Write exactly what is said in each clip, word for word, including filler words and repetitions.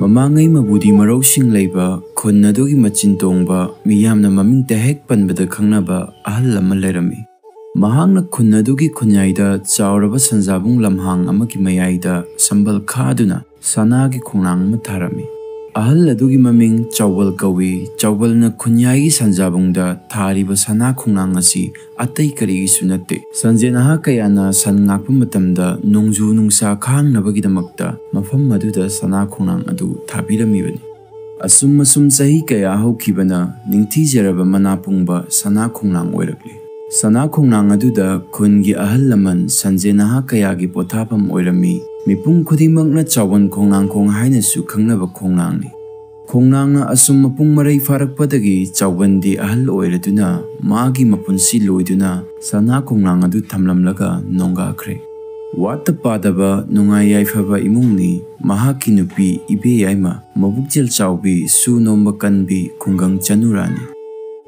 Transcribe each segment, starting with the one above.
ꯃꯃꯥꯡꯉꯩ ꯃꯕꯨꯗꯤ ꯃꯔꯧꯁꯤꯡ ꯂꯩꯕ, ꯈꯨꯟ ꯑꯗꯨꯒꯤ ꯃꯆꯤꯟ ꯇꯣꯡꯕ, ꯃꯤꯌꯥꯝꯅ ꯃꯃꯤꯡꯇ ꯍꯦꯛ ꯄꯟꯕꯗ ꯈꯪꯅꯕ ꯑꯍꯜ ꯑꯃ ꯂꯩꯔꯝꯃꯤ꯫ ꯃꯍꯥꯛꯅ ꯈꯨꯟ ꯑꯗꯨꯒꯤ ꯈꯨꯟꯌꯥꯏꯗ ꯆꯥꯎꯔꯕ ꯁꯟꯖꯥꯕꯨꯡ ꯂꯝꯍꯥꯡ ꯑꯃꯒꯤ ꯃꯌꯥꯏꯗ ꯁꯝꯕꯜ ꯈꯥꯗꯨꯅ ꯁꯅꯥꯒꯤ ꯈꯣꯡꯅꯥꯡ ꯑꯃ ꯊꯥꯔꯝꯃꯤ꯫ ꯑꯍꯜ ꯑꯗꯨꯒꯤ ꯃꯃꯤꯡ ꯆꯥꯎꯕꯜ ꯀꯧꯏ꯫ ꯆꯥꯎꯕꯜꯅ ꯈꯨꯟꯌꯥꯏꯒꯤ ꯁꯟꯖꯥꯕꯨꯡꯗ ꯊꯥꯔꯤꯕ ꯁꯅꯥ ꯈꯣꯡꯅꯥꯡ ꯑꯁꯤ ꯑꯇꯩ ꯀꯔꯤꯒꯤꯁꯨ ꯅꯠꯇꯦ꯫ ꯁꯟꯖꯦ ꯅꯍꯥ ꯀꯌꯥꯅ ꯁꯟ ꯉꯥꯛꯄ ꯃꯇꯝꯗ ꯅꯣꯡꯖꯨ ꯅꯨꯡꯁꯥ ꯈꯥꯡꯅꯕꯒꯤꯗꯃꯛꯇ ꯃꯐꯝ ꯑꯗꯨꯗ ꯁꯅꯥ ꯈꯣꯡꯅꯥꯡ ꯑꯗꯨ ꯊꯥꯕꯤꯔꯝꯃꯤꯕꯅꯤ꯫ ꯑꯁꯨꯝ ꯑꯁꯨꯝ ꯆꯍꯤ ꯀꯌꯥ ꯍꯧꯈꯤꯕꯅ ꯅꯤꯡꯊꯤꯖꯔꯕ ꯃꯅꯥ ꯄꯨꯡꯕ ꯁꯅꯥ ꯈꯣꯡꯅꯥꯡ ꯑꯣꯏꯔꯛꯂꯦ꯫ ꯁꯅꯥ ꯈꯣꯡꯅꯥꯡ ꯑꯗꯨꯗ ꯈꯨꯟꯒꯤ ꯑꯍꯜ ꯂꯃꯟ ꯁꯟꯖꯦ ꯅꯍꯥ ꯀꯌꯥꯒꯤ ꯄꯣꯊꯥꯐꯝ ꯑꯣꯏꯔꯝꯃꯤ꯫ ꯃꯤꯄꯨꯝ ꯈꯨꯗꯤꯡꯃꯛꯅ ꯆꯥꯎꯕꯟ ꯈꯣꯡꯅꯥꯡꯈꯣꯡ ꯍꯥꯏꯅꯁꯨ ꯈꯪꯅꯕ ꯈꯣꯡꯅꯥꯡꯅꯤ꯫ ꯈꯣꯡꯅꯥꯡꯅ ꯑꯁꯨꯝ ꯃꯄꯨꯡ ꯃꯔꯩ ꯐꯥꯔꯛꯄꯗꯒꯤ ꯆꯥꯎꯕꯟꯗꯤ ꯑꯍꯜ ꯑꯣꯏꯔꯗꯨꯅ ꯃꯥꯒꯤ ꯃꯄꯨꯟꯁꯤ ꯂꯣꯏꯗꯨꯅ ꯁꯅꯥ ꯈꯣꯡꯅꯥꯡ ꯑꯗꯨ ꯊꯝꯂꯝꯂꯒ ꯅꯣꯡꯒꯥꯈ꯭ꯔꯦ꯫ ꯋꯥꯠꯇ ꯄꯥꯗꯕ ꯅꯨꯡꯉꯥꯏ ꯌꯥꯏꯐꯕ ꯏꯃꯨꯡꯅꯤ꯫ ꯃꯍꯥꯛꯀꯤ ꯅꯨꯄꯤ ꯏꯕꯦ ꯌꯥꯏꯃ, ꯃꯕꯨꯛꯆꯦꯜ ꯆꯥꯎꯕꯤ, ꯁꯨ ꯅꯣꯝꯕ ꯀꯟꯕꯤ, ꯈꯨꯡꯒꯪ ꯆꯅꯨꯔꯥꯅꯤ꯫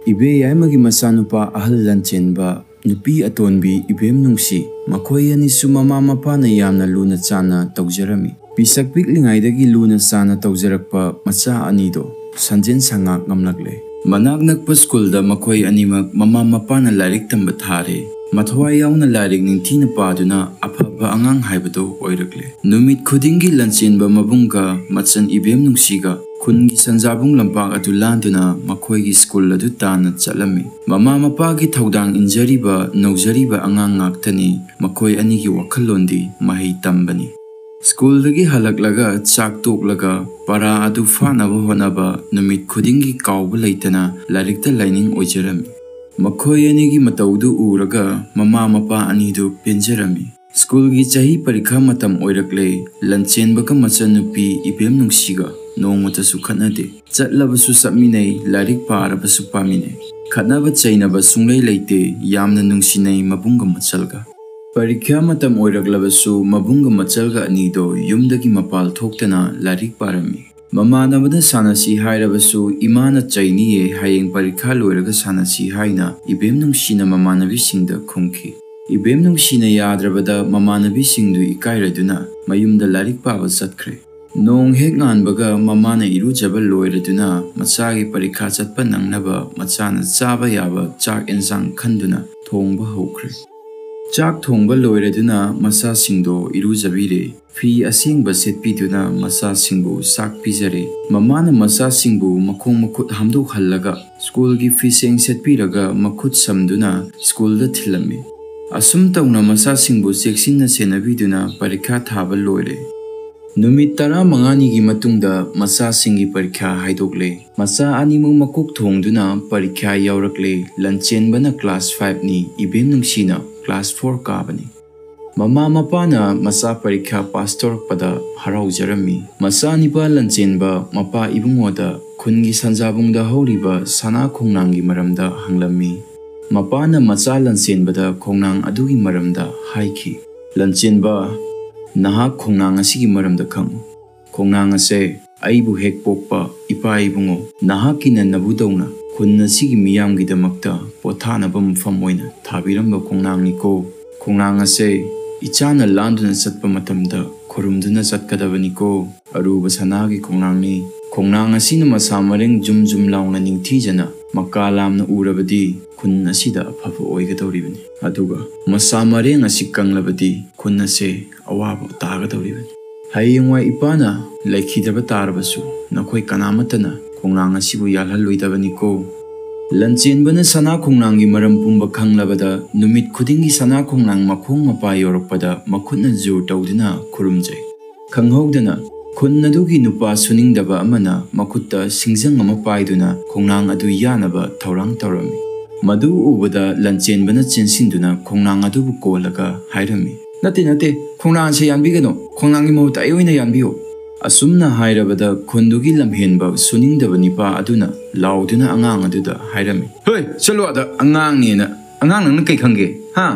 ꯏꯕꯦ ꯌꯥꯏꯃꯒꯤ ꯃꯆꯥꯅꯨꯄꯥ ꯑꯍꯜ ꯂꯟꯆꯦꯟꯕ, ꯅꯨꯄꯤ ꯑꯇꯣꯟꯕꯤ ꯏꯕꯦꯝ ꯅꯨꯡꯁꯤ, ꯃꯈꯣꯏ ꯑꯅꯤꯁꯨ ꯃꯃꯥ ꯃꯄꯥꯅ ꯌꯥꯝꯅ ꯂꯨꯅ ꯆꯥꯟꯅ ꯇꯧꯖꯔꯝꯃꯤ꯫ ꯄꯤꯁꯛ ꯄꯤꯛꯂꯤꯉꯩꯗꯒꯤ ꯂꯨꯅ ꯆꯥꯟꯅ ꯇꯧꯖꯔꯛꯄ ꯃꯆꯥ ꯑꯅꯤꯗꯣ ꯁꯟꯖꯦꯟ ꯁꯉꯥꯛ ꯉꯝꯂꯛꯂꯦ꯫ ꯃꯅꯥꯛ ꯅꯛꯄ ꯁ꯭ꯀꯨꯜꯗ ꯃꯈꯣꯏ ꯑꯅꯤꯃꯛ ꯃꯃꯥ ꯃꯄꯥꯅ ꯂꯥꯏꯔꯤꯛ ꯇꯝꯕ ꯊꯥꯔꯦ꯫ ꯃꯊ꯭ꯋꯥꯏ ꯌꯥꯎꯅ ꯂꯥꯏꯔꯤꯛ ꯅꯤꯡꯊꯤꯅ ꯄꯥꯗꯨꯅ ꯑꯐꯕ ꯑꯉꯥꯡ ꯍꯥꯏꯕꯗꯨ ꯑꯣꯏꯔꯛꯂꯦ꯫ ꯅꯨꯃꯤꯠ ꯈꯨꯗꯤꯡꯒꯤ ꯂꯟꯆꯦꯟꯕ ꯃꯕꯨꯡꯒ ꯃꯆꯟ ꯏꯕꯦꯝ ꯅꯨꯡꯁꯤꯒ ꯈꯨꯟꯒꯤ ꯁꯟꯖꯥꯕꯨꯡ ꯂꯝꯄꯥꯛ ꯑꯗꯨ ꯂꯥꯟꯗꯨꯅ ꯃꯈꯣꯏꯒꯤ ꯁ꯭ꯀꯨꯜ ꯑꯗꯨ ꯇꯥꯟꯅ ꯆꯠꯂꯝꯃꯤ꯫ ꯃꯃꯥ ꯃꯄꯥꯒꯤ ꯊꯧꯗꯥꯡ ꯏꯟꯖꯔꯤꯕ ꯅꯧꯖꯔꯤꯕ ꯑꯉꯥꯡ ꯉꯥꯛꯇꯅꯤ ꯃꯈꯣꯏ ꯑꯅꯤꯒꯤ ꯋꯥꯈꯜꯂꯣꯟꯗꯤ ꯃꯍꯩ ꯇꯝꯕꯅꯤ꯫ ꯁ꯭ꯀꯨꯜꯗꯒꯤ ꯍꯜꯂꯛꯂꯒ ꯆꯥꯛ ꯇꯣꯛꯂꯒ ꯄꯔꯥ ꯑꯗꯨ ꯐꯥꯅꯕ ꯍꯣꯠꯅꯕ ꯅꯨꯃꯤꯠ ꯈꯨꯗꯤꯡꯒꯤ ꯀꯥꯎꯕ ꯂꯩꯇꯅ ꯂꯥꯏꯔꯤꯛꯇ ꯂꯥꯏꯅꯤꯡ ꯑꯣꯏꯖꯔꯝꯃꯤ꯫ ꯃꯈꯣꯏ ꯑꯅꯤꯒꯤ ꯃꯇꯧꯗꯨ ꯎꯔꯒ ꯃꯃꯥ ꯃꯄꯥ ꯑꯅꯤꯗꯨ ꯄꯦꯟꯖꯔꯝꯃꯤ꯫ ꯁ꯭ꯀꯨꯜꯒꯤ ꯆꯍꯤ ꯄꯔꯤꯈꯥ ꯃꯇꯝ ꯑꯣꯏꯔꯛꯂꯦ꯫ ꯂꯟꯆꯦꯟꯕꯒ ꯃꯆꯟꯅꯨꯄꯤ ꯏꯕꯦꯝ ꯅꯨꯡꯁꯤꯒ ꯅꯣꯡꯃꯇꯁꯨ ꯈꯠꯅꯗꯦ꯫ ꯆꯠꯂꯕꯁꯨ ꯆꯠꯃꯤꯟꯅꯩ, ꯂꯥꯏꯔꯤꯛ ꯄꯥꯔꯕꯁꯨ ꯄꯥꯃꯤꯟꯅꯩ꯫ ꯈꯠꯅꯕ ꯆꯩꯅꯕ ꯁꯨꯡꯂꯩ ꯂꯩꯇꯦ, ꯌꯥꯝꯅ ꯅꯨꯡꯁꯤꯅꯩ ꯃꯕꯨꯡꯒ ꯃꯆꯜꯒ꯫ ꯄꯔꯤꯈ꯭ꯌꯥ ꯃꯇꯝ ꯑꯣꯏꯔꯛꯂꯕꯁꯨ ꯃꯕꯨꯡꯒ ꯃꯆꯜꯒ ꯑꯅꯤꯗꯣ ꯌꯨꯝꯗꯒꯤ ꯃꯄꯥꯜ ꯊꯣꯛꯇꯅ ꯂꯥꯏꯔꯤꯛ ꯄꯥꯔꯝꯃꯤ꯫ ꯃꯃꯥꯟꯅꯕꯅ ꯁꯥꯟꯅꯁꯤ ꯍꯥꯏꯔꯕꯁꯨ ꯏꯃꯥꯅ ꯆꯩꯅꯤꯌꯦ, ꯍꯌꯦꯡ ꯄꯔꯤꯈꯥ ꯂꯣꯏꯔꯒ ꯁꯥꯟꯅꯁꯤ ꯍꯥꯏꯅ ꯏꯕꯦꯝ ꯅꯨꯡꯁꯤꯅ ꯃꯃꯥꯟꯅꯕꯤꯁꯤꯡꯗ ꯈꯨꯝꯈꯤ꯫ ꯏꯕꯦꯝ ꯅꯨꯡꯁꯤꯅ ꯌꯥꯗ꯭ꯔꯕꯗ ꯃꯃꯥꯟꯅꯕꯤꯁꯤꯡꯗꯨ ꯏꯀꯥꯏꯔꯗꯨꯅ ꯃꯌꯨꯝꯗ ꯂꯥꯏꯔꯤꯛ ꯄꯥꯕ ꯆꯠꯈ꯭ꯔꯦ꯫ ꯅꯣꯡ ꯍꯦꯛ ꯉꯥꯟꯕꯒ ꯃꯃꯥꯅ ꯏꯔꯨꯖꯕ ꯂꯣꯏꯔꯗꯨꯅ ꯃꯆꯥꯒꯤ ꯄꯔꯤꯈꯥ ꯆꯠꯄ ꯅꯪꯅꯕ ꯃꯆꯥꯅ ꯆꯥꯕ ꯌꯥꯕ ꯆꯥꯛ ꯑꯦꯟꯁꯥꯡ ꯈꯟꯗꯨꯅ ꯊꯣꯡꯕ ꯍꯧꯈ꯭ꯔꯦ꯫ ꯆꯥꯛ ꯊꯣꯡꯕ ꯂꯣꯏꯔꯗꯨꯅ ꯃꯆꯥꯁꯤꯡꯗꯣ ꯏꯔꯨꯖꯕꯤꯔꯦ꯫ ꯐꯤ ꯑꯁꯦꯡꯕ ꯁꯦꯠꯄꯤꯗꯨꯅ ꯃꯆꯥꯁꯤꯡꯕꯨ ꯆꯥꯛ ꯄꯤꯖꯔꯦ꯫ ꯃꯃꯥꯅ ꯃꯆꯥꯁꯤꯡꯕꯨ ꯃꯈꯣꯡ ꯃꯈꯨꯠ ꯍꯥꯝꯗꯣꯛꯍꯜꯂꯒ ꯁ꯭ꯀꯨꯜꯒꯤ ꯐꯤꯁꯦꯡ ꯁꯦꯠꯄꯤꯔꯒ ꯃꯈꯨꯠ ꯁꯝꯗꯨꯅ ꯁ꯭ꯀꯨꯜꯗ ꯊꯤꯜꯂꯝꯃꯤ꯫ ꯑꯁꯨꯝ ꯇꯧꯅ ꯃꯆꯥꯁꯤꯡꯕꯨ ꯆꯦꯛꯁꯤꯟꯅ ꯁꯦꯟꯅꯕꯤꯗꯨꯅ ꯄꯔꯤꯈꯥ ꯊꯥꯕ ꯂꯣꯏꯔꯦ꯫ ꯅꯨꯃꯤꯠ ꯇꯔꯥꯃꯉꯥꯅꯤꯒꯤ ꯃꯇꯨꯡꯗ ꯃꯆꯥꯁꯤꯡꯒꯤ ꯄꯔꯤꯈꯥ ꯍꯥꯏꯗꯣꯛꯂꯦ꯫ ꯃꯆꯥ ꯑꯅꯤꯃꯛ ꯃꯀꯣꯛ ꯊꯣꯡꯗꯨꯅ ꯄꯔꯤꯈꯥ ꯌꯥꯎꯔꯛꯂꯦ꯫ ꯂꯟꯆꯦꯟꯕꯅ class fiveꯅꯤ, ꯏꯕꯦꯝ ꯅꯨꯡꯁꯤꯅ class four ꯀꯥꯕꯅꯤ꯫ ꯃꯃꯥ ꯃꯄꯥꯅ ꯃꯆꯥ ꯄꯔꯤꯈꯥ ꯄꯥꯁ ꯇꯧꯔꯛꯄꯗ ꯍꯔꯥꯎꯖꯔꯝꯃꯤ꯫ ꯃꯆꯥ ꯅꯤꯄꯥ ꯂꯟꯆꯦꯟꯕ ꯃꯄꯥ ꯏꯕꯨꯡꯉꯣꯗ ꯈꯨꯟꯒꯤ ꯁꯟꯖꯥꯕꯨꯡꯗ ꯍꯧꯔꯤꯕ ꯁꯅꯥ ꯈꯣꯡꯅꯥꯡꯒꯤ ꯃꯔꯝꯗ ꯍꯪꯂꯝꯃꯤ꯫ ꯃꯄꯥꯅ ꯃꯆꯥ ꯂꯟꯆꯦꯟꯕꯗ ꯈꯣꯡꯅꯥꯡ ꯑꯗꯨꯒꯤ ꯃꯔꯝꯗ ꯍꯥꯏꯈꯤ꯫ "ꯂꯟꯆꯦꯟꯕ, ꯅꯍꯥꯛ ꯈꯣꯡꯅꯥꯡ ꯑꯁꯤꯒꯤ ꯃꯔꯝꯗ ꯈꯪꯉꯨ꯫ ꯈꯣꯡꯅꯥꯡ ꯑꯁꯦ ꯑꯩꯕꯨ ꯍꯦꯛ ꯄꯣꯛꯄ ꯏꯄꯥ ꯏꯕꯨꯡꯉꯣ ꯅꯍꯥꯛꯀꯤ ꯅꯟꯅꯕꯨꯗꯧꯅ ꯈꯨꯟ ꯑꯁꯤꯒꯤ ꯃꯤꯌꯥꯝꯒꯤꯗꯃꯛꯇ ꯄꯣꯊꯥꯅꯕ ꯃꯐꯝ ꯑꯣꯏꯅ ꯊꯥꯕꯤꯔꯝꯕ ꯈꯣꯡꯅꯥꯡꯅꯤꯀꯣ꯫ ꯈꯣꯡꯅꯥꯡ ꯑꯁꯦ ꯏꯆꯥꯅ ꯂꯥꯟꯗꯨꯅ ꯆꯠꯄ ꯃꯇꯝꯗ ꯈꯨꯔꯨꯝꯗꯨꯅ ꯆꯠꯀꯗꯕꯅꯤꯀꯣ꯫ ꯑꯔꯨꯕ ꯁꯅꯥꯒꯤ ꯈꯣꯡꯅꯥꯡꯅꯤ꯫ ꯈꯣꯡꯅꯥꯡ ꯑꯁꯤꯅ ꯃꯁꯥ ꯃꯔꯦꯡ ꯖꯨꯝ ꯖꯨꯝ ꯂꯥꯎꯅ ꯅꯤꯡꯊꯤꯖꯅ ꯃꯀꯥ ꯂꯥꯝꯅ ꯎꯔꯕꯗꯤ ꯈꯨꯟ ꯑꯁꯤꯗ ꯑꯐꯕ ꯑꯣꯏꯒꯗꯧꯔꯤꯕꯅꯤ꯫ ꯑꯗꯨꯒ ꯃꯁꯥ ꯃꯔꯦꯡ ꯑꯁꯤ ꯀꯪꯂꯕꯗꯤ ꯈꯨꯟ ꯑꯁꯦ ꯑꯋꯥꯕ ꯇꯥꯒꯗꯧꯔꯤꯕꯅꯤ꯫ ꯍꯌꯦꯡꯋꯥꯏ ꯏꯄꯥꯅ ꯂꯩꯈꯤꯗꯕ ꯇꯥꯔꯕꯁꯨ ꯅꯈꯣꯏ ꯀꯅꯥꯃꯠꯇꯅ ꯈꯣꯡꯅꯥꯡ ꯑꯁꯤꯕꯨ ꯌꯥꯜꯍꯜꯂꯣꯏꯗꯕꯅꯤꯀꯣ꯫" ꯂꯟꯆꯦꯟꯕꯅ ꯁꯅꯥ ꯈꯣꯡꯅꯥꯡꯒꯤ ꯃꯔꯝ ꯄꯨꯝꯕ ꯈꯪꯂꯕꯗ ꯅꯨꯃꯤꯠ ꯈꯨꯗꯤꯡꯒꯤ ꯁꯅꯥ ꯈꯣꯡꯅꯥꯡ ꯃꯈꯣꯡ ꯃꯄꯥ ꯌꯧꯔꯛꯄꯗ ꯃꯈꯨꯠꯅ ꯖꯨꯔ ꯇꯧꯗꯨꯅ ꯈꯨꯔꯨꯝꯖꯩ꯫ ꯈꯪꯍꯧꯗꯅ ꯈꯨꯟ ꯑꯗꯨꯒꯤ ꯅꯨꯄꯥ ꯁꯨꯅꯤꯡꯗꯕ ꯑꯃꯅ ꯃꯈꯨꯠꯇ ꯁꯤꯡꯖꯪ ꯑꯃ ꯄꯥꯏꯗꯨꯅ ꯈꯣꯡꯅꯥꯡ ꯑꯗꯨ ꯌꯥꯅꯕ ꯊꯧꯔꯥꯡ ꯇꯧꯔꯝꯃꯤ꯫ ꯃꯗꯨ ꯎꯕꯗ ꯂꯟꯆꯦꯟꯕꯅ ꯆꯦꯟꯁꯤꯟꯗꯨꯅ ꯈꯣꯡꯅꯥꯡ ꯑꯗꯨꯕꯨ ꯀꯣꯜꯂꯒ ꯍꯥꯏꯔꯝꯃꯤ, "ꯅꯠꯇꯦ, ꯅꯠꯇꯦ, ꯈꯣꯡꯅꯥꯡꯁꯦ ꯌꯥꯟꯕꯤꯒꯅꯨ, ꯈꯣꯡꯅꯥꯡꯒꯤ ꯃꯍꯨꯠꯇ ꯑꯩ ꯑꯣꯏꯅ ꯌꯥꯟꯕꯤꯌꯨ꯫" ꯑꯁꯨꯝꯅ ꯍꯥꯏꯔꯕꯗ ꯈꯨꯟꯗꯨꯒꯤ ꯂꯝꯍꯦꯟꯕ ꯁꯨꯅꯤꯡꯗꯕ ꯅꯤꯄꯥ ꯑꯗꯨꯅ ꯂꯥꯎꯗꯨꯅ ꯑꯉꯥꯡ ꯑꯗꯨꯗ ꯍꯥꯏꯔꯝꯃꯤ, "ꯍꯣꯏ, ꯆꯠꯂꯣ ꯑꯥꯗ, ꯑꯉꯥꯡꯅꯦꯅ꯫ ꯑꯉꯥꯡ ꯅꯪꯅ ꯀꯩ ꯈꯪꯒꯦ? ꯍꯥ?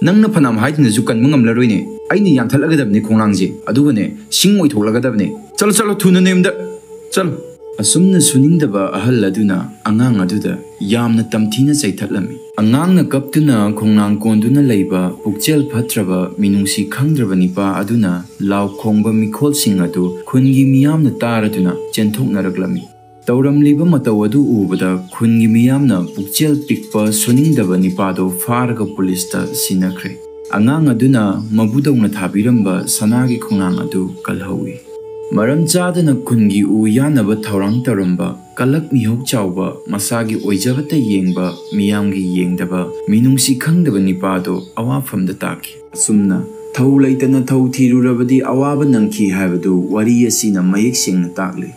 ꯅꯪꯅ ꯐꯅꯌꯥꯝ ꯍꯥꯏꯗꯨꯅꯁꯨ ꯀꯟꯕ ꯉꯝꯂꯔꯣꯏꯅꯦ꯫ ꯑꯩꯅ ꯌꯥꯟꯊꯠꯂꯒꯗꯕꯅꯦ ꯈꯣꯡꯅꯥꯡꯁꯦ, ꯑꯗꯨꯒꯅꯦ, ꯁꯤꯡ ꯑꯣꯏꯊꯣꯛꯂꯒꯗꯕꯅꯦ꯫ ꯆꯠꯂꯣ, ꯆꯠꯂꯣ, ꯊꯨꯅ ꯅꯌꯨꯝꯗ ꯆꯠꯂꯣ꯫" ꯑꯁꯨꯝꯅ ꯁꯨꯅꯤꯡꯗꯕ ꯑꯍꯜ ꯑꯗꯨꯅ ꯑꯉꯥꯡ ꯑꯗꯨꯗ ꯌꯥꯝꯅ ꯇꯝꯊꯤꯅ ꯆꯩꯊꯠꯂꯝꯃꯤ꯫ ꯑꯉꯥꯡꯅ ꯀꯞꯇꯨꯅ ꯈꯣꯡꯅꯥꯡ ꯀꯣꯟꯗꯨꯅ ꯂꯩꯕ ꯄꯨꯛꯆꯦꯜ ꯐꯠꯇ꯭ꯔꯕ ꯃꯤꯅꯨꯡꯁꯤ ꯈꯪꯗ꯭ꯔꯕ ꯅꯤꯄꯥ ꯑꯗꯨꯅ ꯂꯥꯎ ꯈꯣꯡꯕ ꯃꯤꯈꯣꯜꯁꯤꯡ ꯑꯗꯨ ꯈꯨꯟꯒꯤ ꯃꯤꯌꯥꯝꯅ ꯇꯥꯔꯗꯨꯅ ꯆꯦꯟꯊꯣꯛꯅꯔꯛꯂꯝꯃꯤ꯫ ꯇꯧꯔꯝꯂꯤꯕ ꯃꯇꯧ ꯑꯗꯨ ꯎꯕꯗ ꯈꯨꯟꯒꯤ ꯃꯤꯌꯥꯝꯅ ꯄꯨꯛꯆꯦꯜ ꯄꯤꯛꯄ ꯁꯨꯅꯤꯡꯗꯕ ꯅꯤꯄꯥꯗꯨ ꯐꯥꯔꯒ ꯄꯨꯂꯤꯁꯇ ꯁꯤꯟꯅꯈ꯭ꯔꯦ꯫ ꯑꯉꯥꯡ ꯑꯗꯨꯅ ꯃꯕꯨꯗꯧꯅ ꯊꯥꯕꯤꯔꯝꯕ ꯁꯅꯥꯒꯤ ꯈꯣꯡꯅꯥꯡ ꯑꯗꯨ ꯀꯜꯍꯧꯏ꯫ ꯃꯔꯝ ꯆꯥꯗꯅ ꯈꯨꯟꯒꯤ ꯎ ꯌꯥꯟꯅꯕ ꯊꯧꯔꯥꯡ ꯇꯧꯔꯝꯕ ꯀꯂꯛ ꯃꯤꯍꯧ ꯆꯥꯎꯕ, ꯃꯁꯥꯒꯤ ꯑꯣꯏꯖꯕꯇ ꯌꯦꯡꯕ, ꯃꯤꯌꯥꯝꯒꯤ ꯌꯦꯡꯗꯕ, ꯃꯤꯅꯨꯡꯁꯤ ꯈꯪꯗꯕ ꯅꯤꯄꯥꯗꯨ ꯑꯋꯥꯐꯝꯗ ꯇꯥꯈꯤ꯫ ꯑꯁꯨꯝꯅ ꯊꯧ ꯂꯩꯇꯅ ꯊꯧ ꯊꯤꯔꯨꯔꯕꯗꯤ ꯑꯋꯥꯕ ꯅꯪꯈꯤ ꯍꯥꯏꯕꯗꯨ ꯋꯥꯔꯤ ꯑꯁꯤꯅ ꯃꯌꯦꯛ ꯁꯦꯡꯅ ꯇꯥꯛꯂꯤ꯫